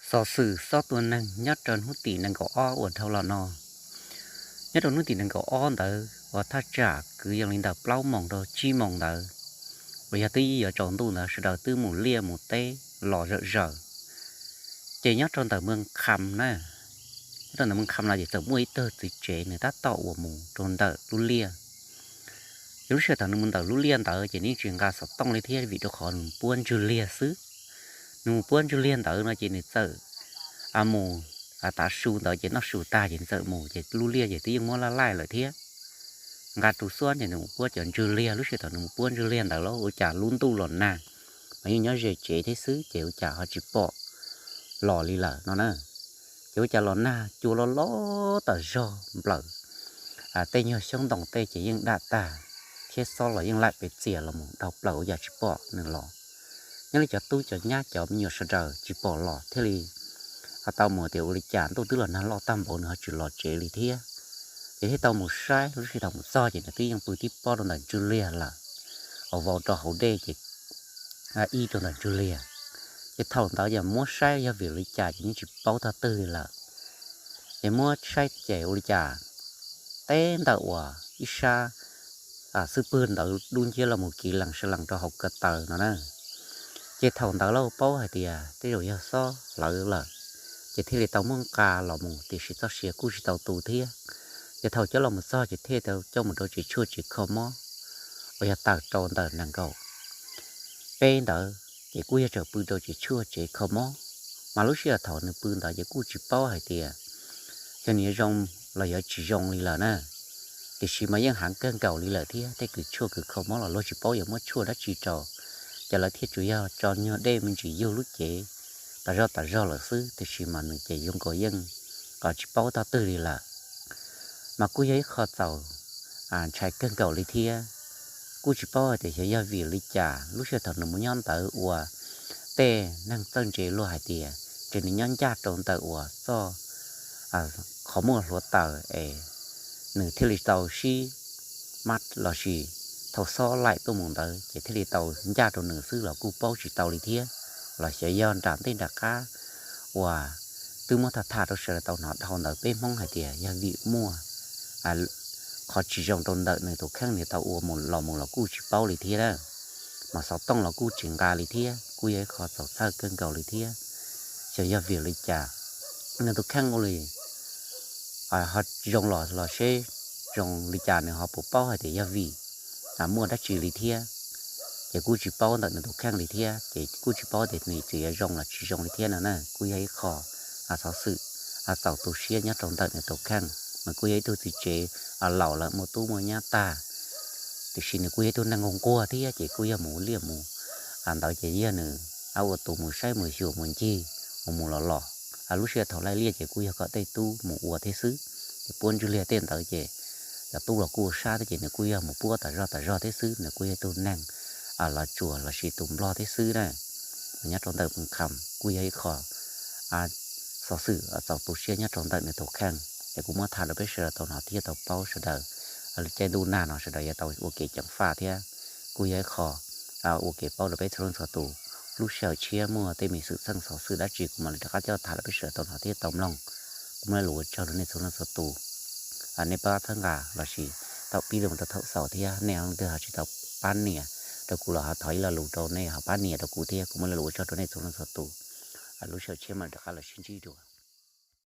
Xov xwm xob tua neeg nyob rau hnub tim nees nkaum ob uas dhau los no. Nyob rau hnub tim nees nkaum ob ntawd uas thaj tsam kwv yees li ntawm plaub moos rau tsib moos ntawd, uas yog twb yuav tsaus ntuj ntawd sawv daws twb mus liaj mus teb los zawm zaws. Ces nyob rau ntawm Mws Kham na, nyob rau ntawm Mws Kham no ces txawm muaj ib tug txiv tsev nws tab tom uas mus rau ntawm lub liaj. Ces lub sij hawm thaum nws mus ntawm lub liaj ntawd ces nws tsis nqa xov tooj li thiab vim rau qhov nws puab ntswg liag xwb. Nws mus puab ntswg liag ntawd no ces nws txawm mus tav su ntawd ces noj su tag ces nws txawm mus ces lub liaj ces twb yeej muab laj laij lawm thiab. Nqa ru xuab ces nws mus puab cov ntswg liag, lub sij hawm thaum nws mus puab ntswg liag ntawd los ua cas lub ntuj los nag, mas yeej nyob ze tsev thiab xwb ces ua cas ho tsis pom los li lawm no na. Ces ua cas los nag cua loj loj tas zog nplawm tej nyuag xyoob ntoo tej ces yeej daj tag, thiab xob los yeej laim pes txias los mus dhau plaws ua cas tsis pom nws los. Nyob li cov tub cov nyab cov me nyuam sawv daws tsis pom los thiaj li ho tau mus tias ua li cas ntuj twb los nag loj tag npaum nws ho tsis los tsev li thiab. Ces thiaj tau mus saib, lub sij hawm thaum mus txog ces nws twb yeej pw tib pob rau ntawm ntswg liag lawm, uas vau rau hauv dej ces ib rau ntawm ntswg liag. Ces thaum ntawd ces muab saib yog vim li cas ces yeej tsis paub tog twg li lawm. Ces muab saib ces ua li cas teb ntawm uas ib sab xub pwg ntawd dub nciab los mus kiv lees sa lees rau hauv ko taw no na. Ces thaum ntawd lawv paub hais tias tej zaum yog xob hlawv lawm, ces thiaj li tau muab nqa los mus tiam sis txoj sia kuj tsis tau tu thiab. Ces thaum coj los mus txog ces thiaj tau coj mus rau tsev tshuaj tsev kho mob uas yog tawm rau ntawm nees nkaum peb ntawd, ces kuj yog tseem pw rau tsev tshuaj tsev kho mob. Mas lub sij hawm thaum nws pw ntawd ces kuj tsis paub hais tias xyov nws yuav zoo los yuav tsis zoo li lawm na. Tiam sis mas yeej heev kawg nkaus li lawm thiab tej kws tshuaj kws kho mob los luag tsis paub yuav muab tshuaj dab tsi rau, ces lawv thiaj tsuas yog tso nyuag dej me ntsis yug lub cev tas zog tas zog lawm xwb, tiam sis mas nws ces zoo nkaus yeej tsis paub tog twg li lawm. Mas kuj yog ib qho txaus ntshai kawg nkaus li thiab. Kuj tsis paub hais tias xyov yog vim li cas lub sij hawm thaum nws mus nyob ntawd ua tej neeg txawj ntse luag hais tias ces nws nyob ncaj rau ntawm uas txoj qhov muaj hluav taws es nws thiaj li tau sib mab lossis thaum xob laim tuaj mus ntawd ces thiaj li tau ncaj rau nws xwb los kuj paub tsis tau li thiab. Los xyov yog nram ntej nram qab uas twb muab tham tham rau sawv daws tau hnov dhau ntawd peb Hmoob hais tias yog vim muaj qhov tsis zoo rau ntawm nws tus kheej nws tau ua mus los mus los kuj tsis paub li thiab na. Mas xov tooj los kuj tsis nqa li thiab, kuj yog ib qho txaus txhawj kawg nkaus li thiab. Xyov yog vim li cas nws tus kheej ua li ho zoo los los seb zoo li cas nws ho puas paub hais tias yog vim muaj dab tsi li thiab. Ces kuj tsis paub ntawm nws tus kheej li thiab, ces kuj tsis paub tias nws tseem yuav zoo los tsis zoo li thiab no na. Kuj yog ib qho xov xwm txaus tu siab nyob rau ntawm nws tus kheej. Nws kuj yog ib tug txiv tsev laus lawm muaj tub muaj nyab tag, tiam sis nws kuj yog ib tug neeg nquag nquag thiab ces kuj yog mus ua liaj mus ntawd ces yog nws ua tus mus saib mus xyuas mus ncig mus mus los los. Lub sij hawm thaum laij liaj ces kuj yog kom tej tub mus ua thiab xwb. Ces puab ntswg liag tej ntawd ces cov tub los kuj ua sab thiab ces nws kuj yog mus puab tas zog tas zog thiab xwb, nws kuj yog ib tug neeg los tsuas lossis tus nplog thiab xwb na. Mas nyob rau ntawm Mws Kham kuj yog ib qho xov xwm txaus tu siab nyob rau ntawm nws tus kheej es kuv muab tham rau peb sawv daws tau hnov thiab tau paub sawv daws. Li caij ntuj nag no sawv daws yuav tau ua kev ceev faj thiab. Kuj yog ib qho ua kev paub rau peb txhua leej txhua tus. Lub sij hawm tshiab muaj tej me xwm txheej xov xwm dab tsi kuv mam li rov qab coj tham rau peb sawv daws tau hnov thiab tau mloog. Kuv muaj lus ua tsaug rau nej txhua leej txhua tus. Nej pab txhawb nqa lossis thaum pib los rau thaum xaus thiab nej leej twg ho tsis tau pab nias rau kuv los ho thov ib lo lus rau nej ho pab nias rau kuv thiab. Kuv muaj lus ua tsaug rau nej txhua leej txhua tus. Lub sij hawm tshiab mam li rov qab los sib ntsib dua.